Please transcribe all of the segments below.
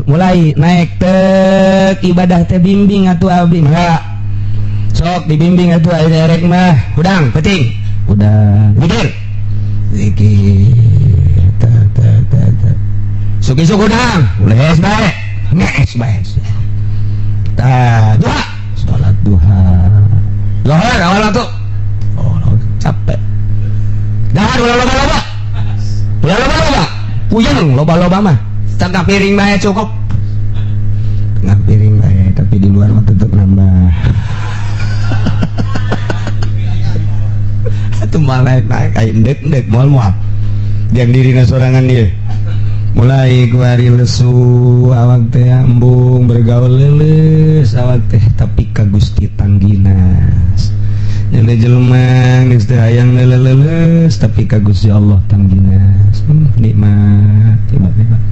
Mulai naik tek ibadah teh bimbing atuh abdi mah. Sok dibimbing atuh aya erek mah. Hudang penting. Udah zikir. Zikir. Ta ta ta ta. Sok isuk hudang, ules bae. Ngees bae. Tah, duha. Salat duha. Lohor awal atuh. Oh, capek. Dahar ulah loba-loba. Ulah loba-loba. Puyeng loba-loba mah. Setengah piring bae cukup. Setengah piring bae, tapi di luar mah tetep nambah. Atuh malah naik aya endek-endek moal-moal. Yang dirina sorangan dia. Mulai kuari lesu awak teh embung bergaul leuleus awak teh tapi ka Gusti tangginas. Nyele jelema geus teh hayang leuleus tapi ka Gusti Allah tangginas. Nikmat nikmat nikmat.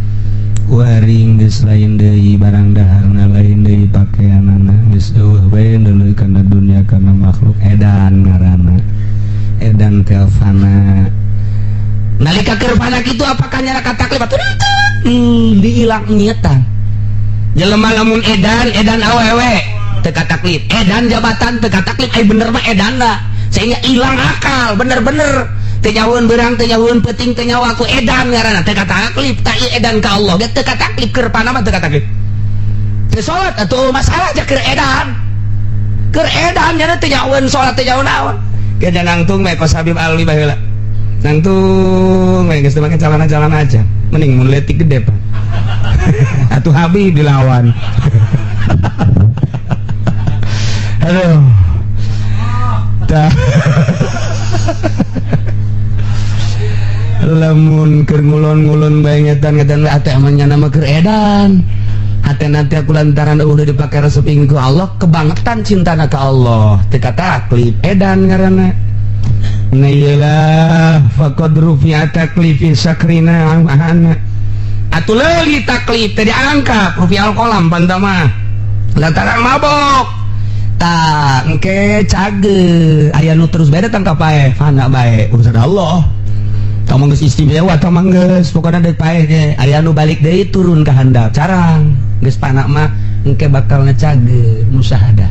Kuari geus lain deui barang daharna lain deui pakaianana geus eueuh bae deuleu kana dunya kana makhluk edan ngaranna. Edan teh fana. Nalika keur fana kitu apakah nyala taklif atuh diilang nyetan. Jelema lamun edan edan awewe teu kataklif, edan jabatan teu kataklif, ai bener mah edanna sehingga hilang akal bener-bener teu nyahueun beurang teu nyahueun peuting teu nyawa ku edan ngaranna teu kataklif tah ieu edan ka Allah ge teu kataklif keur fana mah teu kataklif. Teu salat atuh masalah ja keur edan. Keur edan nya teu nyahueun salat teu nyahueun naon. Ge nangtung bae kos Habib Alwi baheula. Nangtung bae geus teu make calana-calana aja. Mending mun leutik gede pak. Atuh Habib dilawan. Aduh. Tah. Lamun keur ngulon-ngulon bae ngetan-ngetan ate mah nyana mah keur edan. Hate nanti aku lantaran udah dipake resep ingin ku Allah kebangetan cintana ka Allah. Teu kataklif edan ngaranna. Nah iyalah faqad rufi'a taklifi sakrina ana. Atuh leuli taklif teh diangkat rufi'al kolam pantama. Lantaran mabok. Tah engke cage aya nu terus bae datang ka paeh fana bae urusan Allah. Tong mah geus istimewa tong mah geus pokona deuk paeh ge aya nu balik deui turun ka handap carang geus fana mah engke bakal ngecage musahadah.